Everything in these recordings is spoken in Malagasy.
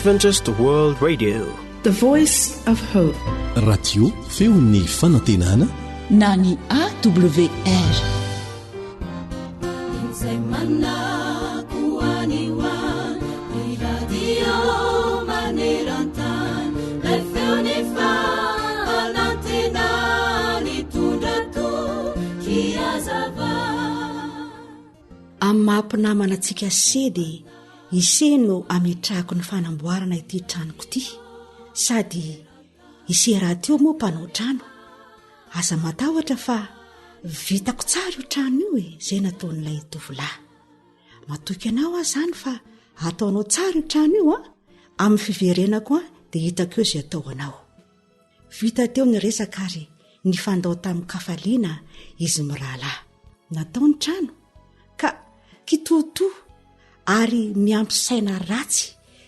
Adventist World Radio. The Voice of Hope. Radio feon'ny fanantenana na ny AWR. Izay manako any ho any, ny radio maneran-tany, ilay feon'ny fanantenana nitondra toky hazava. Amin'ny maha mpinamana antsika se dia ise no ametrahako ny fanamboarana ity tranoko ity sady ise rahateo moa mpanao trano. Aza matahotra fa vitako tsara io trano io e, izay nataon'ilay tovolahy. Matoky anao aho izany fa ataonao tsara io trano io an, amin'ny fiverenako an dia hitako eo izay atao anao. Vita teo ny resaka ary nifandao tamin-kafaliana izy mirahalahy. Natao ny trano ka kitoatoa ary miampy saina ratsy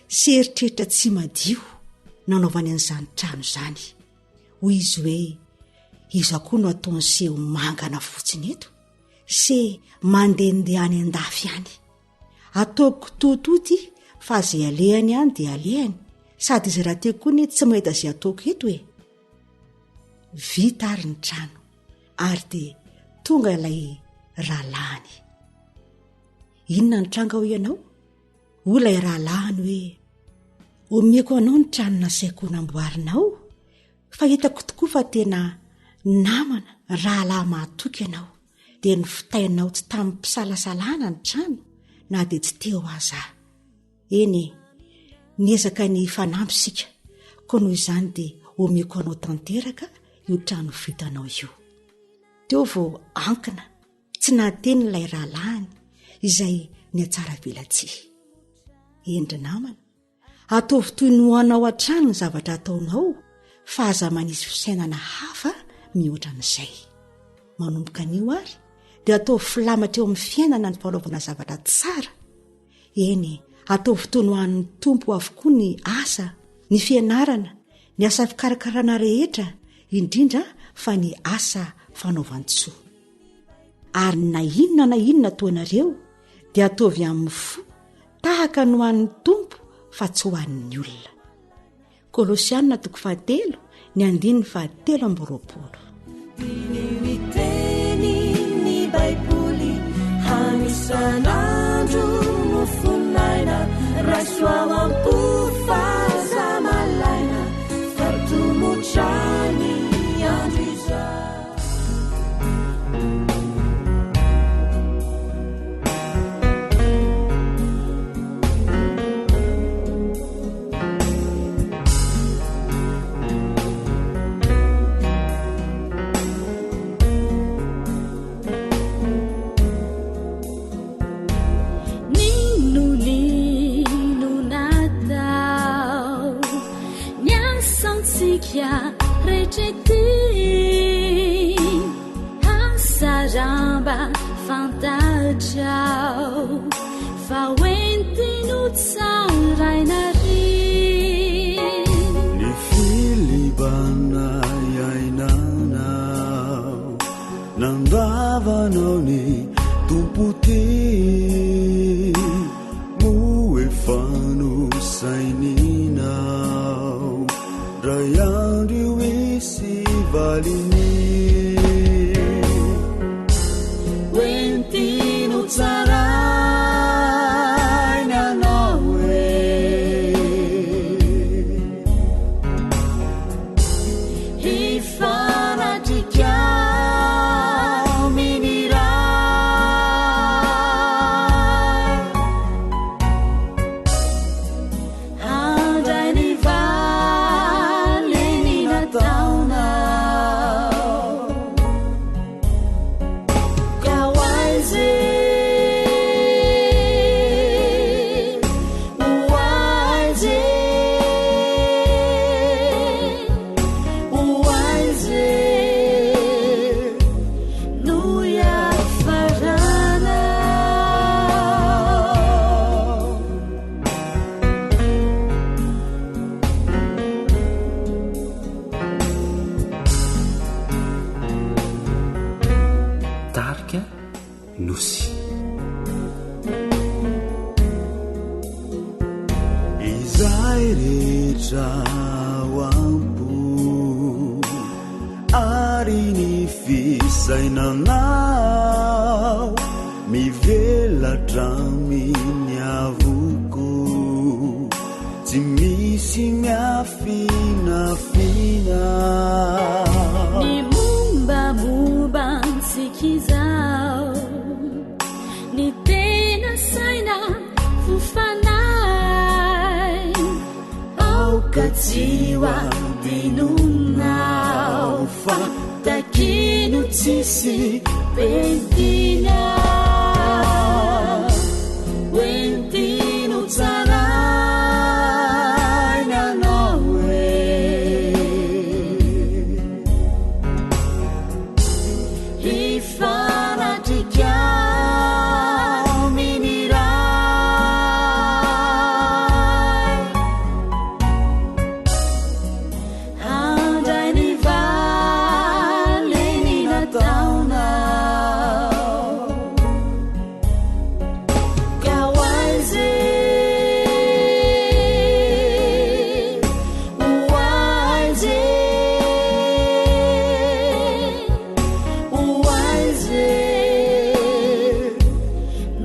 sy eritreritra tsy madio nanaovany an'izany trano izany. Hoy izy hoe, Iza koa no ataon'i seho mangana fotsiny eto? Se mandehandeha any an-dafy any. Ataoko kitoatoa ity fa izay alehany any dia alehany, sady izy rahateo koa anie tsy mahita izay ataoko eto e. Vita ary ny trano, ary dia tonga ilay rahalahiny. Inona ny tranga hoy ianao? Hoy ilay rahalahiny hoe, Omeko anao ny trano nasaiko namboarinao, fa hitako tokoa fa tena namana rahalahy mahatoky ianao. Dia nofitainao tsy tamim-pisalasalana ny trano na dia tsy teo aza aho. Eny e, niezaka ny hifanampy isika, koa noho izany dia omeko anao tanteraka io trano vitanao io. Teo vao ankina, tsy nahateny ilay rahalahiny izay nihatsaravelatsihy. Eny ry namana, Ataovy toy ny ho anao hatrany ny zavatra ataonao fa aza manisy fisainana hafa mihoatra an'izay. Manomboka anio àry dia ataovy filamatra eo amin'ny fiainana ny fanaovana zavatra tsara. Eny, ataovy toy ny ho an'ny Tompo avokoa ny asa, ny fianarana, ny asa fikarakarana rehetra, indrindra fa ny asa fanaovan-tsoa. Ary na inona na inona ataonareo dia ataovy amin'ny fo tahaka ny ho an'ny Tompo fa tsy ho an'ny olona. Kolosiana toko fahatelo ny andininy fahatelo amby roapolo. Diniho ny tenin'ny Baiboly hany isan'andro mofon'aina raiso ao am-po fa aza malaina fa tomotra ny andro izao. Ny filibana iainanao Nandavanao ny Tompo tia Moa efa nosaininao Ndray andro io hisy valiny Hoentino tsaraina anao e Hifanatrika amin'ny Ray Handray ny valiny nataonao Ka ho aiza e, ho aiza e, ho aiza e no hiafaranao. Tarika Nosy. Izay Mitoetra ao am-po ary ny fisainanao mivelatra amin'ny avoko tsy misy miafinafina. Ny mombamomba antsika izao. Ny tena saina fo fanahy. Aoka tsy ho adinonao fa takino tsisy pentina. Hoentino tsaraina anao e. Hifanatrika amin'ny Ray. Handray ny valiny nataonao. Ka ho aiza e? Ho aiza e? Ho aiza e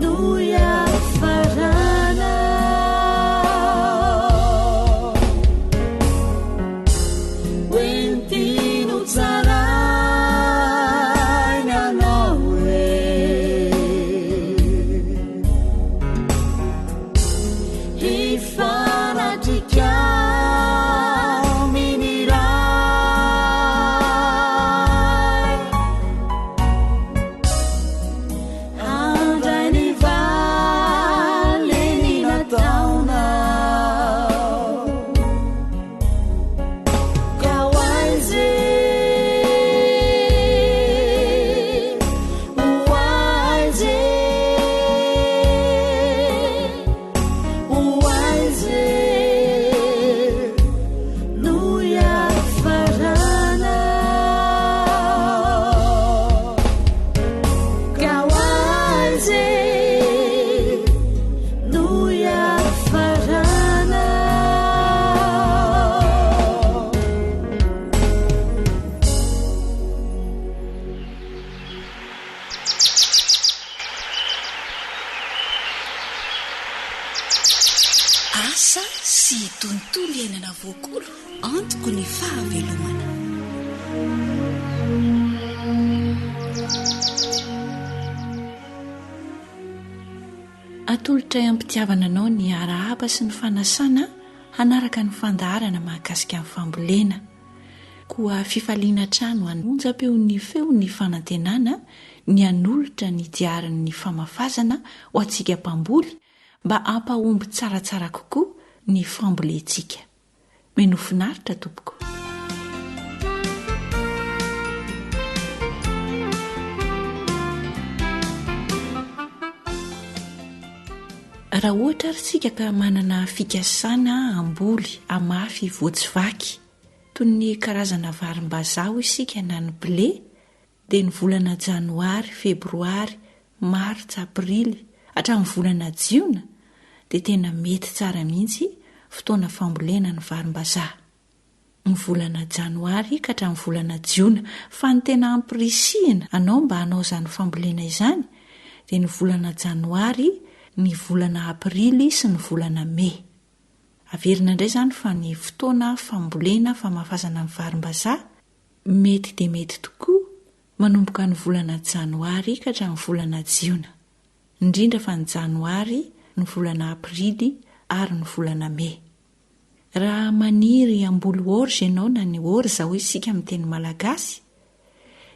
no hiafarana? Hoentino tsaraina anao e. Hifanatrika amin'ny Ray. Handray ny valiny nataonao. Ka ho aiza e? Ho aiza e? Ho aiza e no hiafarana? Ka ho aiza e no hiafarana? Asa sy tontolo iainana voakolo antoko ny fahavelomana. Atolotray am-pitiavana anao ny arahaba sy ny fanasana hanaraka ny fandaharana mahakasika ny fambolena. Koa fifaliana hatrany ho an'ny onjam-peon'ny feon'ny fanantenana ny hanolotra ny diarin'ny famafazana ho antsika mpamboly mba hampahomby tsaratsara kokoa ny fambolentsika. Mino finaritra tompoko. Raha ohatra ary isika ka manana fikasana hamboly hamafy voatsivaky toy ny karazana varim-bazaha hoy isika na ny blé dia ny volana janoary, febroary, martsa, aprily hatramin'ny volana jiona dia tena mety tsara mihitsy fotoana fambolena ny varim-bazaha. Ny volana janoary ka hatramin'ny volana jiona fa ny tena ampirisihina anao mba hanao izany fambolena izany dia ny volana janoary, ny volana aprily sy ny volana mey. Averina indray izany fa ny fotoana fambolena famafazana ny varim-bazaha mety dia mety tokoa manomboka ny volana janoary ka hatramin'ny volana jiona, indrindra fa ny janoary, ny volana aprily ary ny volana mey. Raha maniry hamboly orge ianao na ny orza hoy isika amin'ny teny malagasy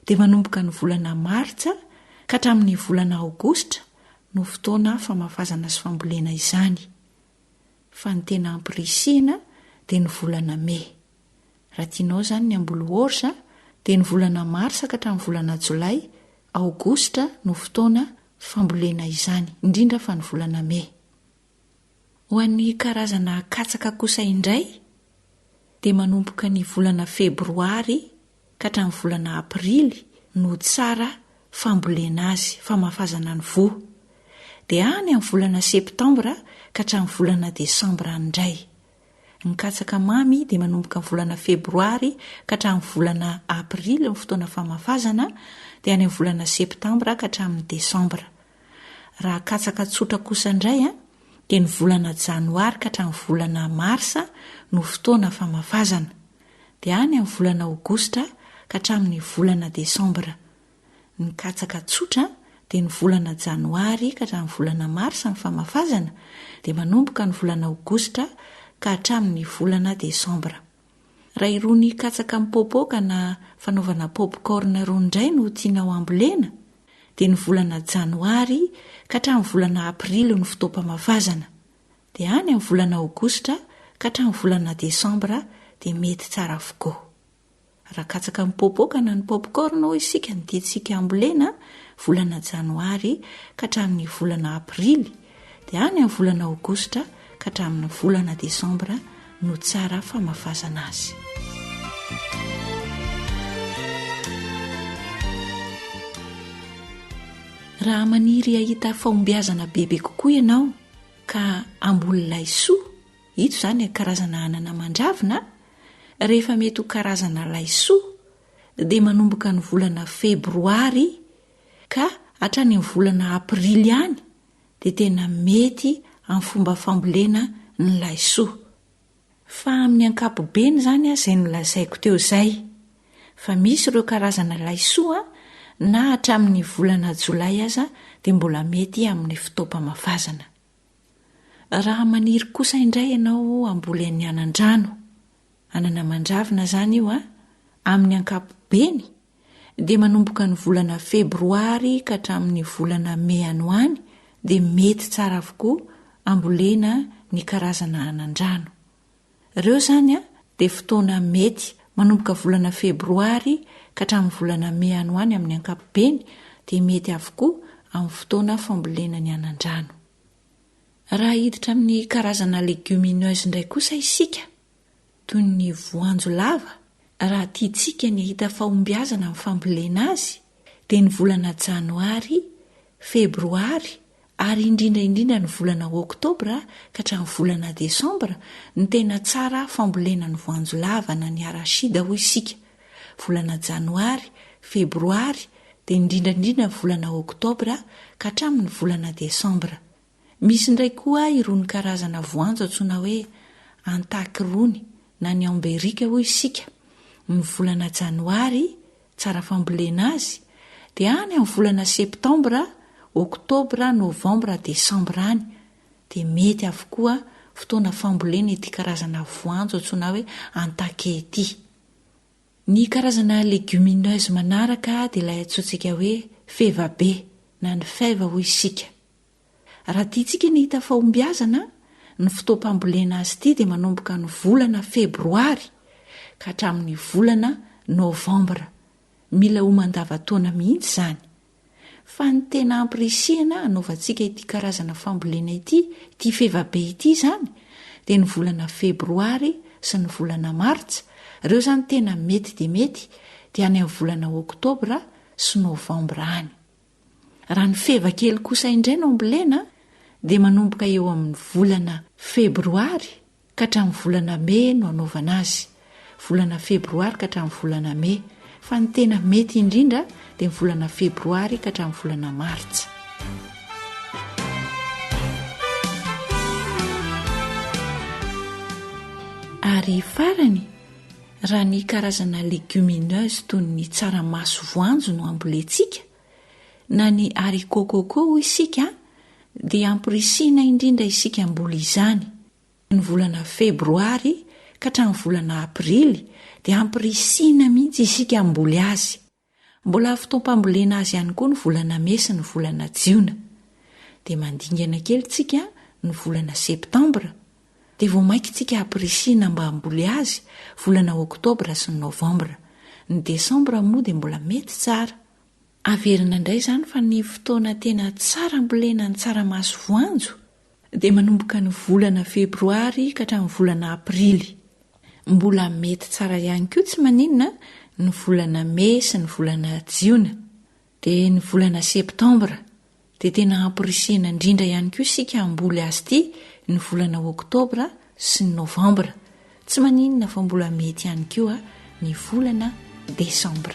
dia manomboka ny volana martsa ka hatramin'ny volana aogositra no fotoana famafazana sy fambolena izany. Fa ny tena ampirisihina dia ny volana mey. Raha tianao izany ny hamboly orge dia ny volana marsa ka hatramin'ny volana jolay, aogositra no fotoana fambolena izany, indrindra fa ny volana mey. Ho an'ny karazana katsaka kosa indray dia manomboka ny volana febroary ka hatramin'ny volana aprily no tsara fambolena azy, famafazana ny voa. Dia any amin'ny volana septambra ka hatramin'ny volana desambra any indray. Ny katsaka mamy dia manomboka ny volana febroary ka hatramin'ny volana aprily ny fotoana famafazana, dia any amin'ny volana septambra ka hatramin'ny desambra. Raha katsaka tsotra kosa indray dia ny volana janoary ka hatramin'ny volana marsa no fotoana famafazana. Dia any amin'ny volana aogositra ka hatramin'ny volana desambra. Ny katsaka tsotra dia ny volana janoary ka hatramin'ny volana marsa ny famafazana, dia manomboka ny volana aogositra ka hatramin'ny volana desambra. Raha irony katsaka mipoapoaka na fanaovana popcorn irony indray no tianao hambolena dia ny volana janoary ka hatramin'ny volana aprily no fotoam-pamafazana. Dia any amin'ny volana aogositra ka hatramin'ny volana desambra dia mety tsara avokoa. Raha katsaka mipoapoaka na ny popcorn hoy isika no tiantsika hambolena, volana janoary ka hatramin'ny volana aprily, dia any amin'ny volana aogositra ka hatramin'ny volana desambra no tsara famafazana azy. Raha maniry hahita fahombiazana bebe kokoa ianao ka hamboly laisoa, Ito izany karazana anana mandravina rehefa mety ho karazana laisoa dia manomboka ny volana febroary ka hatrany amin'ny volana aprily any dia tena mety amin'ny fomba fambolena ny laisoa. Fa amin'ny ankapobeny izany izay nolazaiko teo izay. Fa misy ireo karazana laisoa na hatramin'ny volana jolay aza dia mbola mety amin'ny fotoam-pamafazana. Raha maniry kosa indray ianao hamboly an'ny anandrano, anana mandravina izany io an, amin'ny ankapobeny dia manomboka ny volana febroary ka hatramin'ny volana mey any ho any dia mety tsara avokoa hambolena ny karazana anandrano. Ireo izany an dia fotoana mety, manomboka volana febroary ka hatramin'ny volana mey any ho any amin'ny ankapobeny dia mety avokoa amin'ny fotoana fambolena ny anandrano. Raha hiditra amin'ny karazana légumineuse indray kosa isika, toy ny voanjo lava, raha tiantsika ny hahita fahombiazana amin'ny fambolena azy, dia ny volana janoary, febroary ary indrindra indrindra ny volana oktobra ka hatramin'ny volana desambra no tena tsara fambolena ny voanjo lava na ny arachide hoy isika. Volana janoary, febroary dia indrindra indrindra ny volana oktobra ka hatramin'ny volana desambra. Misy indray koa irony karazana voanjo antsoina hoe antaky irony na ny amberika hoy isika, ny volana janoary, tsara fambolena azy, dia any amin'ny volana septambra, oktobra, novambra, desambra any dia mety avokoa fotoana fambolena ity karazana voanjo antsoina hoe antake ity. Ny karazana légumineuse manaraka dia ilay antsointsika hoe fevabe na ny fève hoy isika. Raha tiantsika ny hahita fahombiazana, ny fotoam-pambolena azy ity dia manomboka ny volana febroary ka hatramin'ny volana novambra. Mila ho mandavantaona mihitsy izany. Fa ny tena ampirisihana hanaovantsika ity karazana fambolena ity, ity fevabe ity izany, dia ny volana febroary sy ny volana martsa, ireo izany tena mety dia mety, dia any amin'ny volana oktobra sy novambra any. Raha ny feva kely kosa indray no ambolena dia manomboka eo amin'ny volana febroary ka hatramin'ny volana mey no anaovana azy. Volana febroary ka hatramin'ny volana mey. Fa ny tena mety indrindra dia ny volana febroary ka hatramin'ny volana martsa. Ary farany, raha ny karazana légumineuse toy ny tsaramaso voanjo no ambolentsika, na ny haricot coco hoy isika, dia amporisihina indrindra isika hamboly izany. Ny volana febroary ka hatramin'ny volana aprily dia ampirisihina mihitsy isika hamboly azy. Mbola fotoam-pambolena azy ihany koa ny volana mey sy ny volana jiona. Dia mandingana kely tsika ny volana septambra, dia vao mainka tsika ampirisihina mba hamboly azy volana oktobra sy ny novambra. Ny desambra moa dia mbola mety tsara. Averina indray izany fa ny fotoana tena tsara ambolena ny tsaramaso voanjo dia manomboka ny volana febroary ka hatramin'ny volana aprily. Mbola mety tsara ihany koa tsy maninona ny volana mey sy ny volana jiona. Dia ny volana septambra dia tena amporisihina indrindra ihany koa isika hamboly azy ity ny volana oktobra sy ny novambra. Tsy maninona fa mbola mety ihany koa ny volana desambra.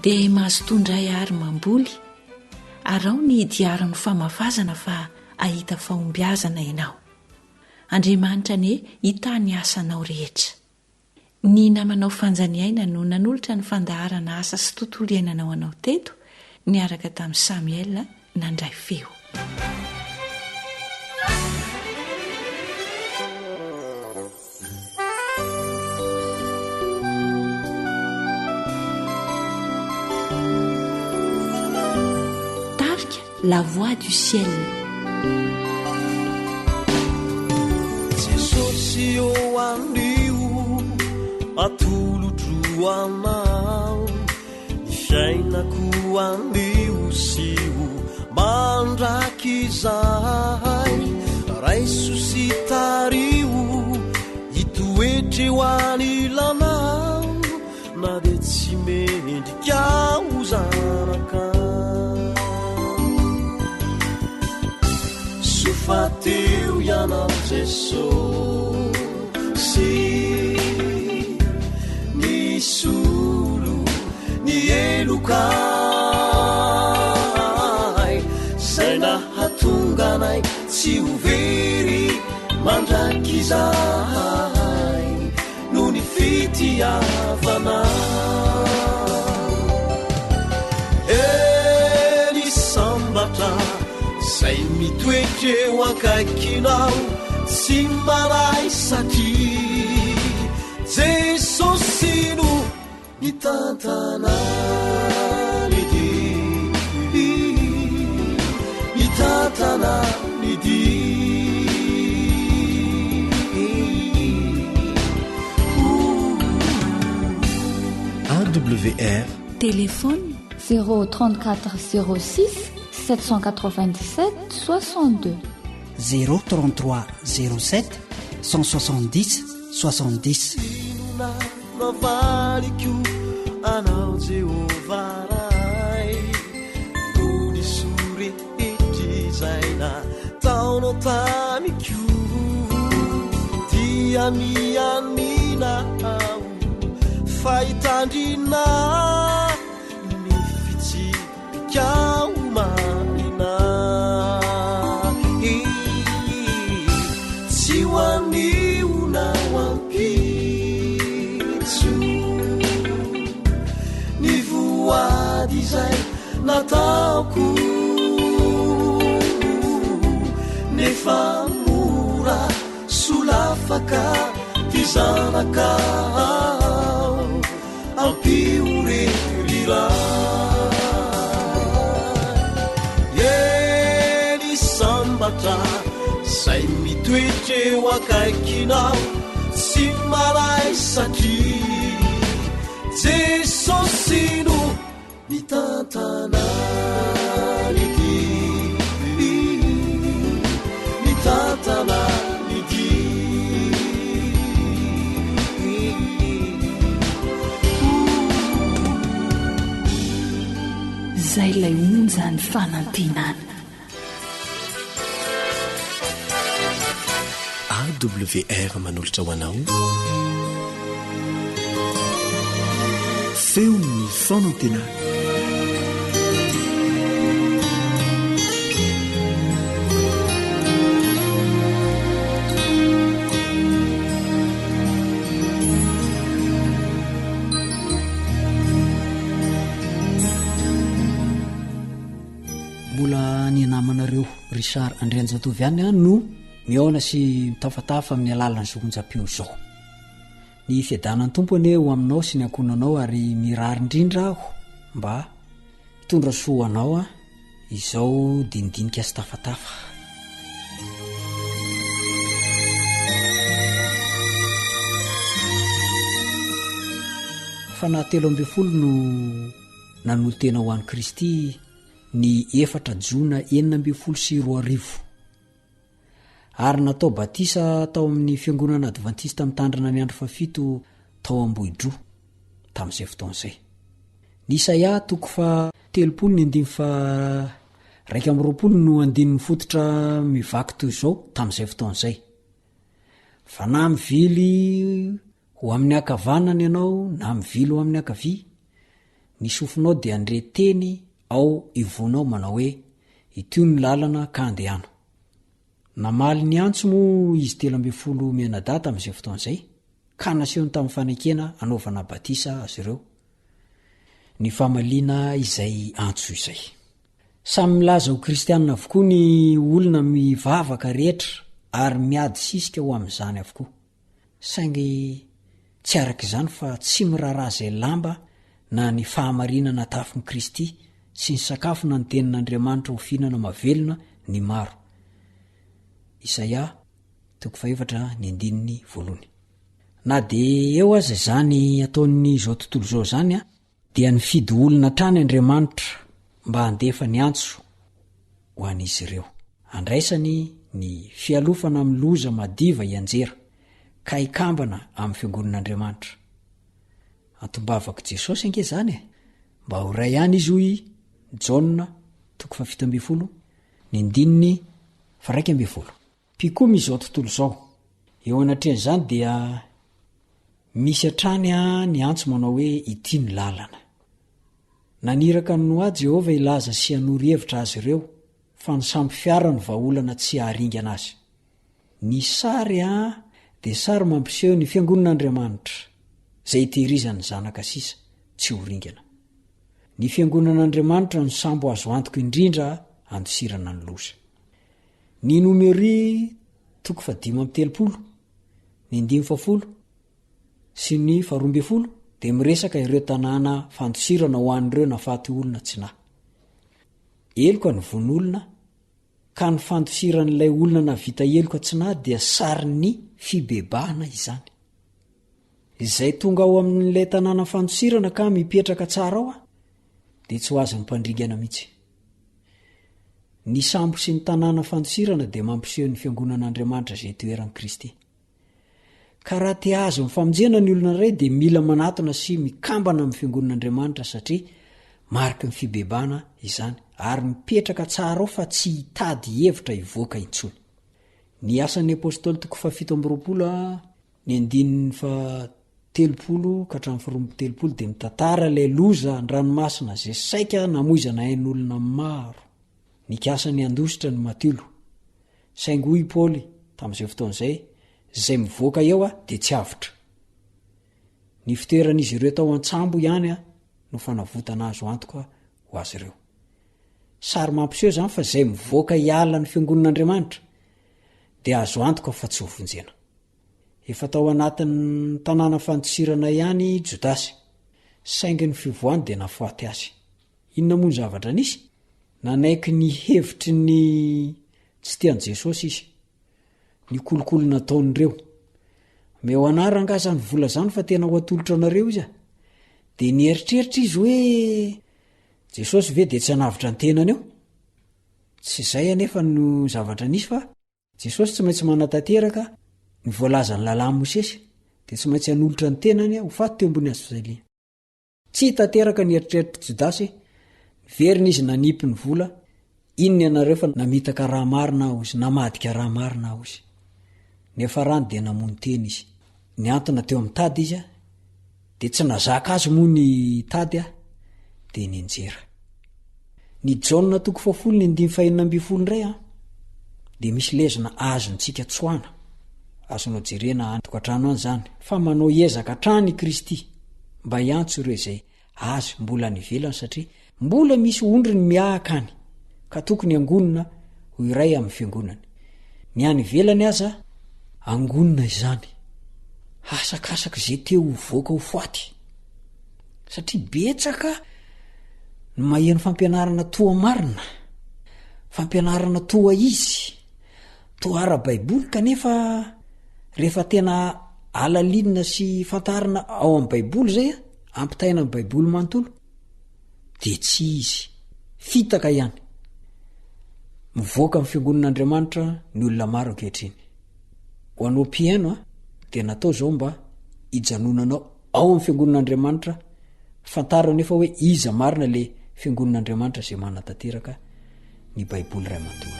Dia mazotoa indray ary mamboly, araho ny diarin'ny famafazana fa hahita fahombiazana ianao. Andriamanitra anie hitahy ny asanao rehetra. Ny namanao Fanjaniaina no nanolotra ny fandaharana asa sy tontolo iainana ho anao teto niaraka tamin'i Samuel nandray feo. Tarika La Voix du Ciel. Jesosy ô anio atolotro anao ny fiainako anio sy ho mandrakizay raiso sy tariho hitoetra eo anilanao na dia tsy mendrika ho zanaka Soa fa teo ianao Jesosy Nisolo ny helokay Zay nahatonga anay tsy ho very mandrakizay Noho ny fitiavana Eny sambatra Zay mitoetra eo akaikinao Tsy manahy satria Jesosy no mitantana ny dia Mitantana ny dia AWR Téléphone 034 06 797 62. 0 33 07 170 70. Inona no havaliko anao Jehovah Ray noho ny soa rehetra izay nataonao tamiko dia mianina aho fa hitandrina ny fitsipikao marina tsy ho anio na ho ampitso ny voady izay nataoko nefa mora solafaka ty zanakao Ampio re ry Ray Eny sambatra Zay mitoetra eo akaikinao Tsy maray satria Jesosy no Mitantana ny dia Mitantana ny dia Zay ilay onjan'ny fanantenana. AWR manolotra ho anao Feon'ny fanantenana. Mbola ny namanareo Richard Andrianjatovo ihany no mihaona sy mitafatafa amin'ny alalan'izao onjam-peo izao. Ny fiadanan'ny Tompo anie ho aminao sy ny ankohonanao ary mirary indrindra aho mba hitondra soa ho anao izao dinidinika sy tafatafa. Fanahy 13 no nanolo-tena ho an'i Kristy ny efatra jona 2016. Ary natao batisa tao amin'ny Fiangonana Advantista Mitandrina ny Andro Fahafito tao Ambohidroa, tamin'izay fotoana izay. Ny Isaia toko faha 30 ny andininy faha. 21 no andininy fototra mivaky toy izao tamin'izay fotoana izay. Fa na mivily ho amin'ny ankavanana ianao na mivily ho amin'ny ankavia, ny sofinao dia handre teny ao ivonao manao hoe, Ity no lalana ka andehano. Namaly ny antso moa izy 13 mianadahy tamin'izay fotoana izay, ka nasehony tamin'ny fanekena hanaovana batisa azy ireo ny famaliana izay antso izay. Samy milaza ho kristianina avokoa ny olona mivavaka rehetra ary miady sisika ho amin'izany avokoa. Saingy tsy araka izany fa tsy miraharaha izay lamba na ny fahamarinana tafin'i Kristy sy ny sakafo na ny tenin'Andriamanitra ho fihinana mahavelona ny maro. Isaia toko fahefatra ny andininy voalohany. Na dia eo aza izany ataon'izao tontolo izao izany, dia nifidy olona hatrany Andriamanitra mba handefa ny antso ho an'izy ireo. Andraisany ny fialofana amin'ny loza madiva hianjera, ka hikambana amin'ny fiangonan'Andriamanitra. Antom-bavak'i Jesosy ange izany e! Mba ho iray ihany izy hoy i Jaona toko fahafito ambinifolo, ny andininy faha-iraika ambinifolo. Mpikomy izao tontolo izao. Eo anatrehan'izany dia misy hatrany ny antso manao hoe ity ny lalana. Naniraka an'i Noa Jehovah hilaza sy hanoro hevitra azy ireo fa ny sambo fiara no vahaolana tsy haharingana azy. Ny sary dia sary mampiseho ny fiangonan'Andriamanitra, izay itehirizan'ny zanaka sisa tsy ho ringana. Ny fiangonan'Andriamanitra no sambo azo antoka indrindra handosirana ny loza. Ny Nomery toko fahadimy amby telopolo, ny andininy fahafolo sy ny faharoa ambin'ny folo dia miresaka ireo tanàna fandosirana ho an'ireo nafaty olona tsy nahy. Heloka ny vono olona ka ny fandosiran'ilay olona nahavita heloka tsy nahy dia sarin'ny fibebahana izany. Izay tonga ao amin'ilay tanàna fandosirana ka mipetraka tsara ao dia tsy ho azon'ny mpandringana mihitsy. Ny sambo sy ny tanàna fandosirana dia mampiseho ny Fiangonan'Andriamanitra izay itoeran'i Kristy. Ka raha te hahazo ny famonjena ny olona iray dia mila manatona sy mikambana amin'ny Fiangonan'Andriamanitra satria mariky ny fibebahana izany ary mipetraka tsara ao fa tsy hitady hevitra hivoaka intsony. Ny Asan'ny Apostoly toko fahafito amby 20 Ny andininy faha 30 ka hatramin'ny faha 32 dia mitantara ilay loza an-dranomasina izay saika namoizana ain'olona maro. Nikasa ny handositra ny matilo. Saingy hoy i Paoly tamin'izay fotoana izay, Izay mivoaka eo dia tsy avotra. Ny fitoeran'izy ireo tao an-tsambo ihany no fanavotana azo antoka ho azy ireo. Sary mampiseho izany fa izay mivoaka hiala ny fiangonan'Andriamanitra dia azo antoka fa tsy hovonjena. Efa tao anatin'ny tanàna fandosirana ihany i Jodasy, saingy ny fivoahany dia nafoaty azy. Inona moa ny zavatra nisy? Nanaiky ny hevitry ny tsy tia an'i Jesosy izy. Ny kolikoly nataon'ireo. Omeo anah rangaha izany vola izany fa tena ho atolotra anareo izy a! Dia nieritreritra izy hoe Jesosy ve dia tsy hanavotra ny tenany eo? Tsy izay anefa no zavatra nisy fa Jesosy tsy maintsy manatanteraka ny voalazan'ny lalàn'i Mosesy, dia tsy maintsy hanolotra ny tenany ho faty teo ambony hazofijaliana. Tsy tanteraka ny eritreritr'i Jodasy, niverina izy nanipy ny vola, inona ianareo fa namitaka raha marina aho izy, namadika raha marina aho izy. Niafarany dia namono tena izy. Nihantona teo amin'ny tady izy, dia tsy nazaka azy moa ny tady, dia nianjera. Ny Jaona toko fahafolo ny andininy fahenina ambin'ny folo indray an, dia misy lesona azontsika tsoahana, azonao jerena any tokantrano any izany, fa manao ezaka hatrany i Kristy mba hiantso ireo izay Azy mbola any ivelany satria mbola misy ondriny miahaka any ka tokony angonina ho iray amin'ny fiangonany. Ny any ivelany aza angonina izany, hasakasaka izay te ho voaka ho faty. Satria betsaka ny maheno fampianarana toa marina, fampianarana toa izy, toa ara-baiboly kanefa rehefa tena alalinina sy fantarina ao amin'ny baiboly izay a, ampitaina amin'ny baiboly manontolo dia tsy izy, fitaka ihany. Mivoaka amin'ny fiangonan'Andriamanitra ny olona maro ankehitriny. Ho anao mpihaino a, dia natao izao mba hijanonanao ao amin'ny fiangonan'Andriamanitra, fantaro anefa hoe iza marina le fiangonan'Andriamanitra izay manatanteraka. ny Baiboly iray manontolo.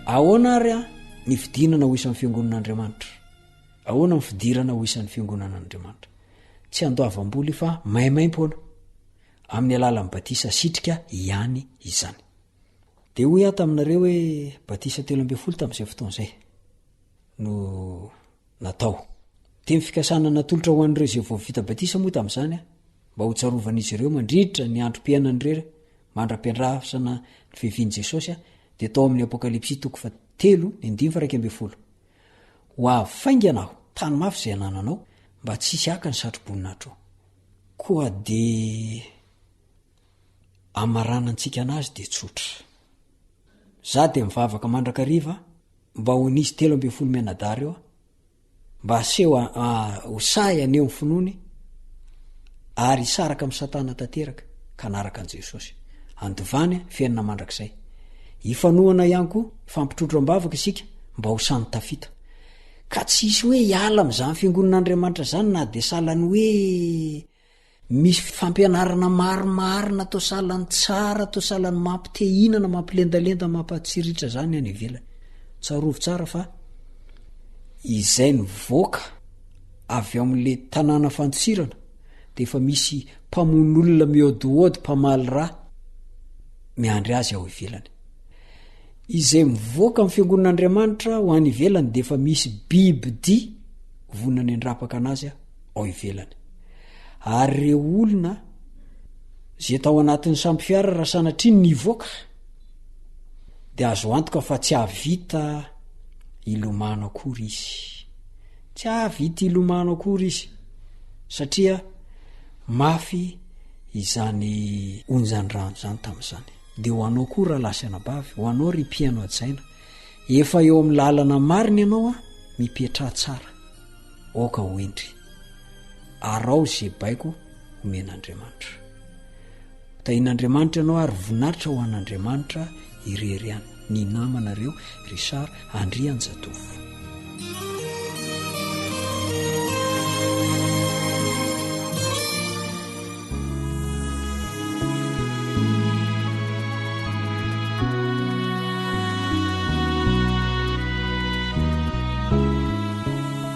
Ahoana ary ny fidinana ho isan'ny fiangonan'Andriamanitra? Ahoana ny fidirana ho isan'ny fiangonan'Andriamanitra? Tsy andoavam-bola io fa maimaimpoana. Amin'ny alalan'ny batisa asitrika ihany izany. Dia hoy aho taminareo hoe batisa 13 tamin'izay fotoana izay no natao. Teny fikasana natolotra ho an'ireo izay vao vita batisa moa tamin'izany, mba ho tsarovan'izy ireo mandritra ny androm-piainany irery mandra-piandrasana ny fiavian'i Jesosy, dia tao amin'ny Apokalypsy toko fahatelo ny andininy faha 11. Ho avy faingana aho, tano mafy izay anananao, mba tsy hisy haka ny satroboninahitro. Koa dia amaranantsika anazy dia tsotra. Za dia mivavaka mandrakariva mba ho nisy 13 mianadahy ireo mba haseho ho sahy haneho ny finoany ary hisaraka amin'i Satana tanteraka ka hanaraka an'i Jesosy. Handovany fiainana mandrakizay. Hifanohana ihany koa, hifampitrotro am-bavaka isika mba ho samy tafita. Ka tsy hisy hoe hiala amin'izany fiangonan'Andriamanitra izany na dia sahalan'ny hoe Misy fampianarana marimarina atao sahalan'ny tsara, atao sahalan'ny mampite hihinana, mampilendalenda, mampatsiritra zany any ivelany. Tsarovy tsara fa izay nivoaka avy ao amin'le tanàna fandosirana de efa misy mpamono olona mihaodihaody, mpamaly rà miandry azy ao ivelany. Izay mivoaka amin'ny fiangonan'Andriamanitra ho any ivelany de efa misy bibidia vonona ny handrapaka anazy ao ivelany. Ary ireo olona izay tao anatin'ny sambo fiara raha sanatria nivoaka dia azo antoka fa tsy hahavita hilomano akory izy. Tsy hahavita hilomano akory izy satria mafy izany onjan-drano izany tamin'izany. Dia ho anao koa rahalahy sy anabavy, ho anao ry mpihaino hajaina, efa eo amin'ny lalana marina ianao a, mipetraha tsara. Aoka ho hendry. Araho izay baiko omen'Andriamanitra. Tahian'Andriamanitra ianao ary voninahitra ho an'Andriamanitra irery ihany. Ny namanareo Richard Andrianjatovo.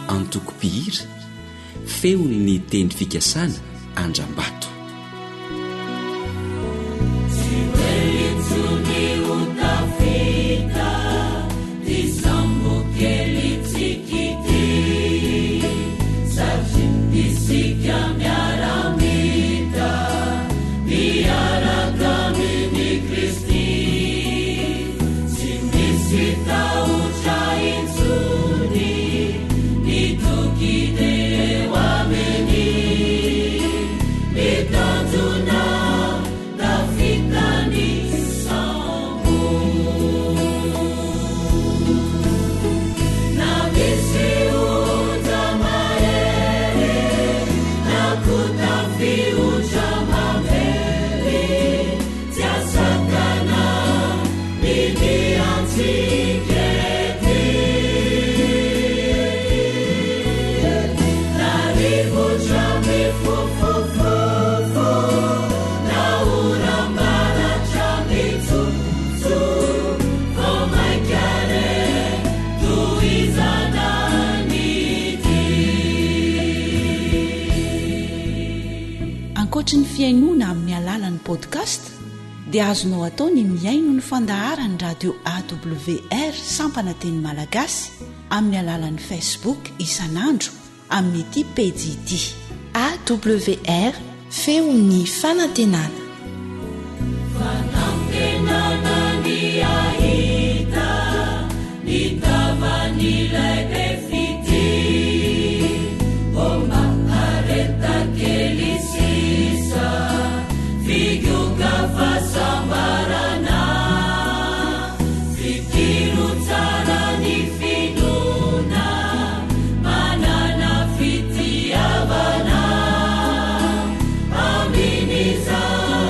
Antoko mpihira, feon'ny teny fikasana Andrambato. Tsy hoe intsony ho tafita ty sambo kely tsika ity satria isika miara-mita miaraka amin'i Kristy tsy misy tahotra intsony ny toky dia eo aminy ny tanjona tafita ny sambo na misy onja mahery na koa tafiotra mamely tsy asakana ny diantsika ety na rivotra mifofofofo na oram-baratra mitsotso vao mainka re tohizana ny dia. Ankoatry ny fihainoana amin'ny alalan'ny podcast dia azonao atao ny mihaino ny fandaharan'ny radio AWR sampana teny malagasy amin'ny alalan'ny Facebook isan'andro amin'ity pejy ity. AWR, feon'ny fanantenana. Fanantenana ny hahita ny tavan'ilay be fitia. Ô mahareta kely sisa, figoka fahasambarana. Fikiro tsara ny finoana, manana fitiavana. Amin'izany.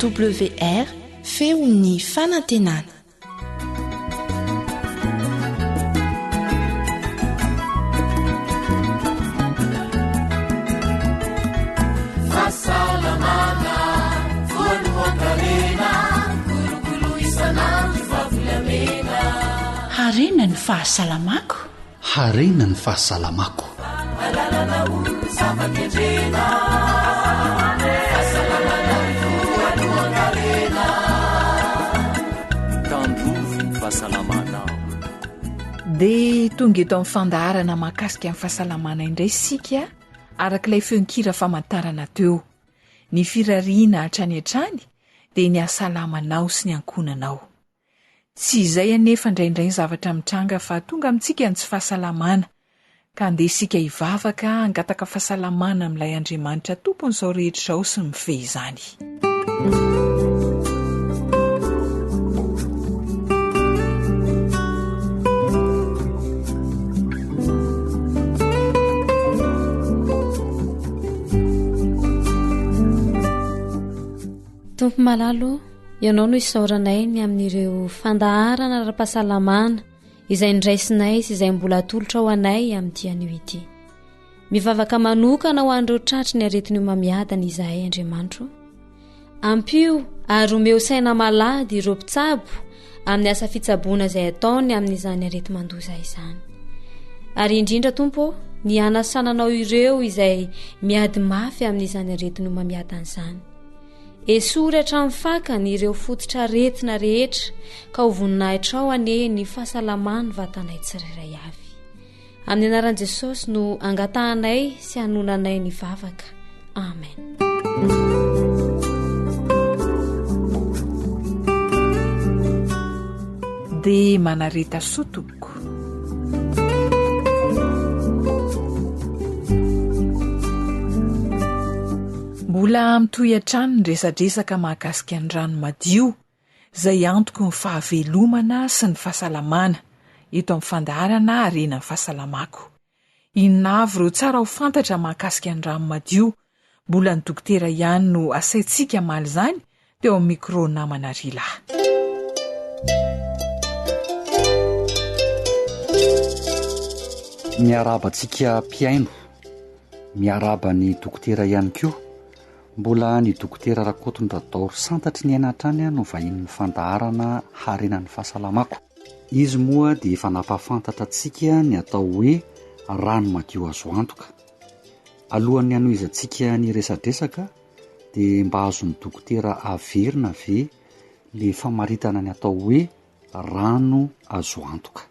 AWR, feon'ny fanantenana. Fahasalamana voalohan-karena, kolokolo isan'andro fa volamena. Harena ny fahasalamako. Harena ny fahasalamako. Alalana ho zava-kendrena. Fahasalamana voalohan-karena. Tandrovy ny fahasalamanao. Dia tonga eto amin'ny fandaharana mahakasika ny fahasalamana indray isika araka ilay feon-kira famantarana teo. Ny firariana hatrany hatrany dia ny hahasalamanao sy ny ankohonanao. Tsy izay anefa indraindray ny zavatra mitranga fa tonga amintsika ny tsy fahasalamana, ka andeha isika hivavaka hangataka fahasalamana amin'ilay Andriamanitra Tompon'izao rehetra izao sy mifehy izany. Tompo malala o, Ianao no isaoranay ny amin'ireo fandaharana ara-pahasalamana izay niraisinay sy izay mbola atolotra ho anay amin'ity anio ity. Mivavaka manokana ho an'ireo tratry ny aretin'ny homamiadana izahay Andriamanitro. Ampio ary omeo saina malady ireo mpitsabo amin'ny asa fitsaboana izay ataony amin'izany areti-mandoza izany. Ary indrindra Tompo ô, ny hanasananao ireo izay miady mafy amin'izany aretin'ny homamiadana izany. Esory hatramin'ny fakany ireo fototr'aretina rehetra ka ho voninahitrao anie ny fahasalaman'ny vatanay tsirairay avy. Amin'ny anaran'i Jesosy no angatahanay sy hanonanay ny vavaka. Amen. Dia manareta soa tompoko. Mbola mitohy hatrany ny resadresaka mahakasika ny rano madio, izay antoky ny fahavelomana sy ny fahasalamana, eto amin'ny fandaharana Harena ny Fahasalamako. Inona avy ireo tsara ho fantatra mahakasika ny rano madio? Mbola ny dokotera ihany no asaintsika hamaly izany teo amin'ny micro namana Rila. Miarahaba antsika mpihaino. Miarahaba ny dokotera ihany koa. Mbola ny dokotera Rakotondradaoro Santatry ny aina hatrany no vahinin'ny fandaharana Harena ny fahasalamako. Izy moa dia efa nampahafantatra antsika ny atao hoe rano madio azo antoka. Alohan'ny hanohizantsika ny resadresaka dia mba azon'ny dokotera averina ve le famaritana ny atao hoe rano azo antoka?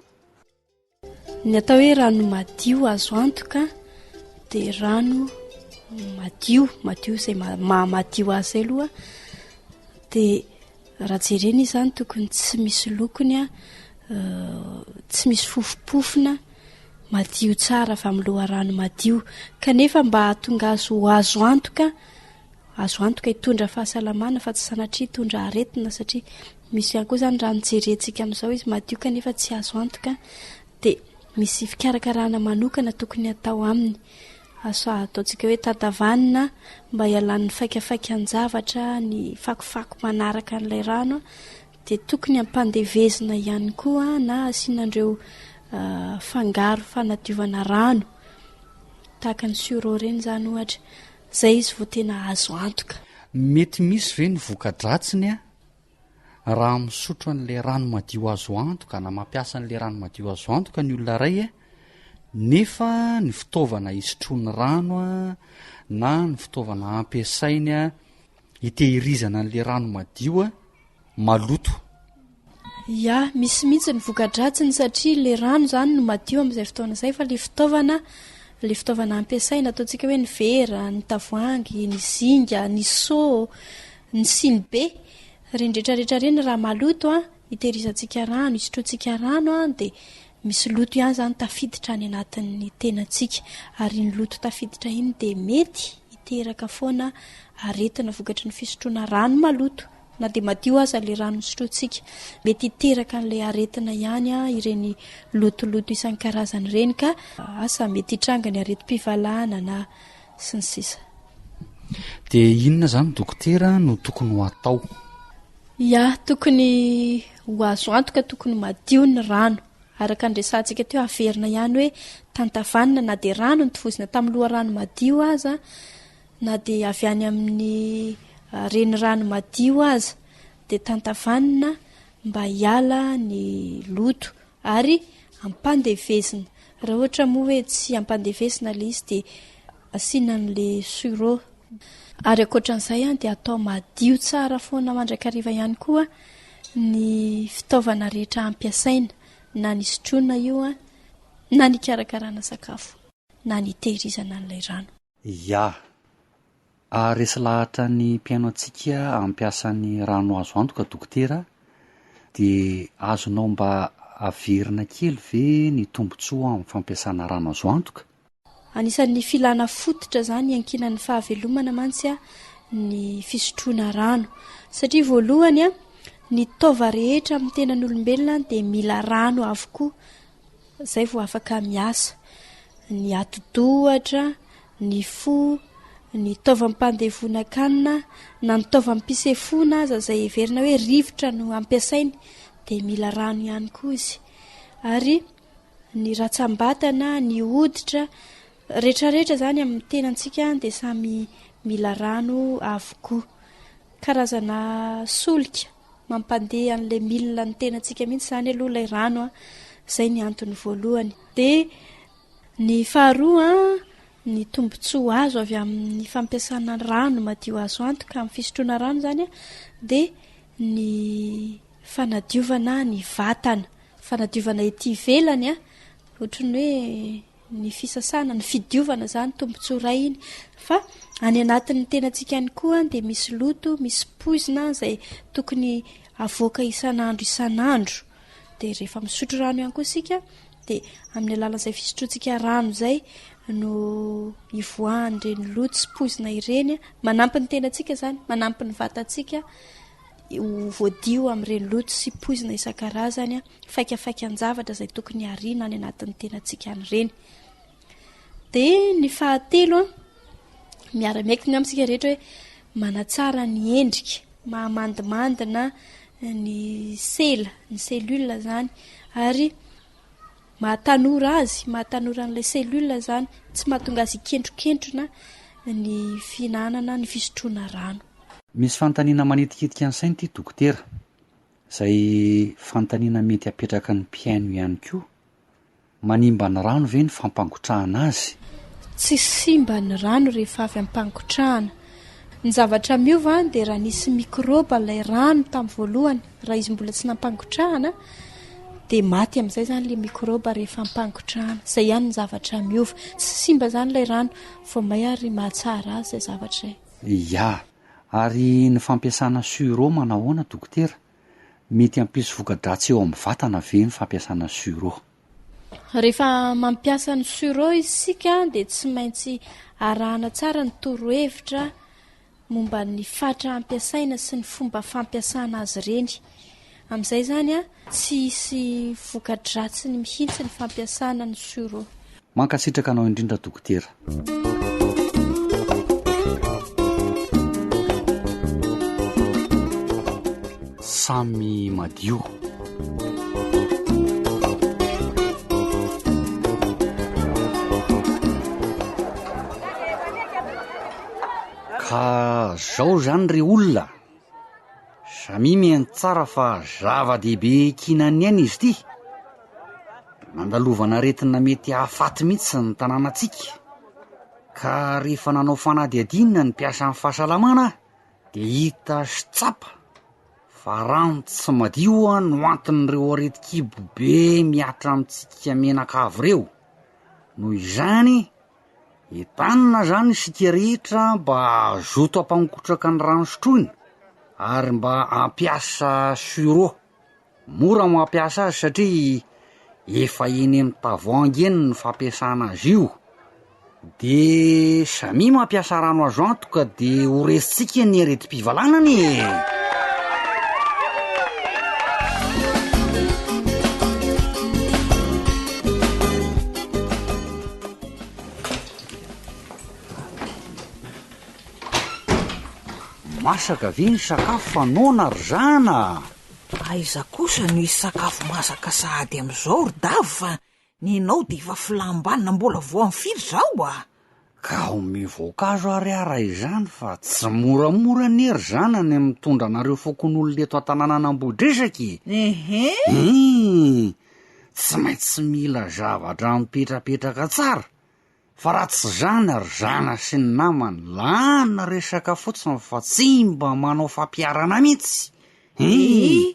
Ny atao hoe rano madio azo antoka dia rano madio, madio izay mahamadio azy izay aloha, dia raha jerena izy izany tokony tsy misy lokony, tsy misy fofompofona, madio tsara avy amin'ny loharano madio. Kanefa mba hahatonga azy ho azo antoka, azo antoka hitondra fahasalamana fa tsy sanatria hitondra aretina satria misy ihany koa izany rano jerentsika amin'izao izy madio kanefa tsy azo antoka dia misy fikarakarana manokana tokony hatao aminy. Asa ataontsika hoe tatavanina mba hialan'ny faikafaikan-javatra, ny fakofako manaraka an'ilay rano dia tokony hampandevezina ihany koa na asiana an'ireo fangaro fanadiovana rano tahaka ny suro ireny izany ohatra. Izay izy vao tena azo antoka. Mety misy ve ny voka-dratsiny raha misotro an'ilay rano madio azo antoka na mampiasa an'ilay rano madio azo antoka ny olona iray nefa ny fitaovana hisotroany rano na ny fitaovana ampiasainy hitehirizana an'ilay rano madio maloto. Ya, misy mihitsy ny voka-dratsiny satria ilay rano izany no madio amin'izay fotoana izay fa ilay fitaovana, ilay fitaovana ampiasaina, ataontsika hoe ny vera, ny tavoahangy, ny zinga, ny seau, ny sinibe, ireny rehetra rehetra ireny raha maloto an, hitehirizantsika rano, hisotroantsika rano an, dia misy loto ihany izany tafiditra any anatin'ny tenantsika ary iny loto tafiditra iny dia mety hiteraka foana aretina vokatry ny fisotroana rano maloto. Na dia madio aza ilay rano sotrointsika, mety hiteraka an'ilay aretina ihany ireny lotoloto isan-karazany ireny ka asa mety hitranga ny aretim-pivalanana sy ny sisa. Dia inona izany dokotera no tokony ho atao? Ya, tokony ho azo antoka, tokony madio ny rano. Araka ny resahantsika teo, averina ihany hoe tantavanina na dia rano notovozina tamin'ny loharano madio aza, na dia avy any amin'ny renirano madio aza, dia tantavanina mba hiala ny loto ary ampandevezina. Raha ohatra moa hoe tsy ampandevezina ilay izy dia asiana an'ilay sur'eau. Ary ankoatran'izay dia atao madio tsara foana mandrakariva ihany koa ny fitaovana rehetra ampiasaina, na ny sotroina io na ny hikarakarana sakafo na ny hitehirizana an'ilay rano. Ya. Haharesy lahatra ny mpihaino antsika hampiasa ny rano azo antoka dokotera dia azonao mba averina kely ve ny tombontsoa amin'ny fampiasana rano azo antoka? Anisan'ny filana fototra izany iankinan'ny fahavelomana mantsy ny fisotroana rano. Satria voalohany, ny taova rehetra amin'ny tenan'olombelona dia mila rano avokoa izay vao afaka miasa. Ny atidoha ohatra, ny fo, ny taovam-pandevonan-kanina, na ny taovam-pisefoana aza izay heverina hoe rivotra no ampiasainy dia mila rano ihany koa izy. Ary ny ratsam-batana, ny hoditra, retraretra izany amin'ny tenantsika dia samy mila rano avokoa. Karazana solika mampandeha an'ilay milina ny tenantsika mihitsy izany aloha ilay rano a, izay ny antony voalohany. Dia ny faharoa ny tombontsoa azo avy amin'ny fampiasana rano madio azo antoka amin'ny fisotroana rano izany dia ny fanadiovana ny vatana. Fanadiovana ety ivelany a, ohatran'ny hoe ny fisasana, ny fidiovana izany tombontsoa iray iny. Fa any anatin'ny tenantsika ihany koa dia misy loto, misy poizina izay tokony avoaka isan'andro isan'andro. Dia rehefa misotro rano ihany koa isika dia amin'ny alalan'izay fisotroantsika rano izay no ivoahan'ireny loto sy poizina ireny. Manampy ny tenantsika izany, manampy ny vatantsika. ho voadio amin'ireny loto sy poizina isan-karazany, faikafaikan-javatra izay tokony hariana any anatin'ny tenantsika any ireny. Dia ny fahatelo, miara-miaiky angamba isika rehetra hoe manatsara ny endrika, mahamandimandina ny sela, ny cellule izany, ary mahatanora azy, mahatanora an'ilay cellule izany, tsy mahatonga azy hikentrokentrona ny fihinanana, ny fisotroana rano. Misy fanontaniana manitikitika ny saina ity dokotera, izay fanontaniana mety apetraka ny mpihaino ihany koa, manimba ny rano ve ny fampangotrahana azy? Tsy simba ny rano rehefa avy ampangotrahana. Ny zavatra miova dia raha nisy mikraoba ilay rano tamin'ny voalohany, raha izy mbola tsy nampangotrahana dia maty amin'izay izany ilay mikraoba rehefa ampangotrahana. Izay ihany ny zavatra miova. Tsy simba izany ilay rano, vao may ary mahatsara azy izay zavatra izay. Ya, ary ny fampiasana sur'eau manahoana dokotera? Mety hampisy voka-dratsy eo amin'ny vatana ve ny fampiasana sur'eau? Rehefa mampiasa ny sur'eau isika dia tsy maintsy arahana tsara ny torohevitra momba ny fatra ampiasaina sy ny fomba fampiasana azy ireny. Amin'izay izany tsy hisy voka-dratsiny mihitsy ny fampiasana ny sur'eau. Mankasitraka anao indrindra Dokotera. Samy madio. Ka zao zany ry olona, samia mihaino tsara fa zava-dehibe iankinan'ny aina izy ity. Nandalovana aretina mety hahafaty mihitsy ny tanànantsika, ka rehefa nanao fanadihadiana ny mpiasan'ny fahasalamana dia hita sy tsapa fa rano tsy madio no anton'ireo aretin-kibo be mihatra amintsika mianakavy ireo. Noho izany, entanina izany isika rehetra mba hazoto hampangotraka ny rano sotroina ary mba hampiasa sur'eau. Mora mampiasa azy satria efa eny amin'ny tavoahangy eny ny fampiasana azy io. De samia mampiasa rano azo antoka de ho resintsika ny aretim-pivalanana e! Masaka ve ny sakafo fa noana ry zana a! Aiza kosa no hisy sakafo masaka sahady amin'izao ry Davo fa nenao dia efa filam-banona mbola vao amin'ny firy izao a! Ka omeo voankazo ary aho raha izany fa tsy moramora anie ry zana ny mitondra anareo fokonolona eto an-tanànan'Ambohidresaka e! Ehe! Hum! Tsy maintsy mila zavatra mipetrapetraka tsara fa raha tsy izany ry zana sy ny namany lany resaka fotsiny fa tsy mba manao fampiharana mihitsy! Hum!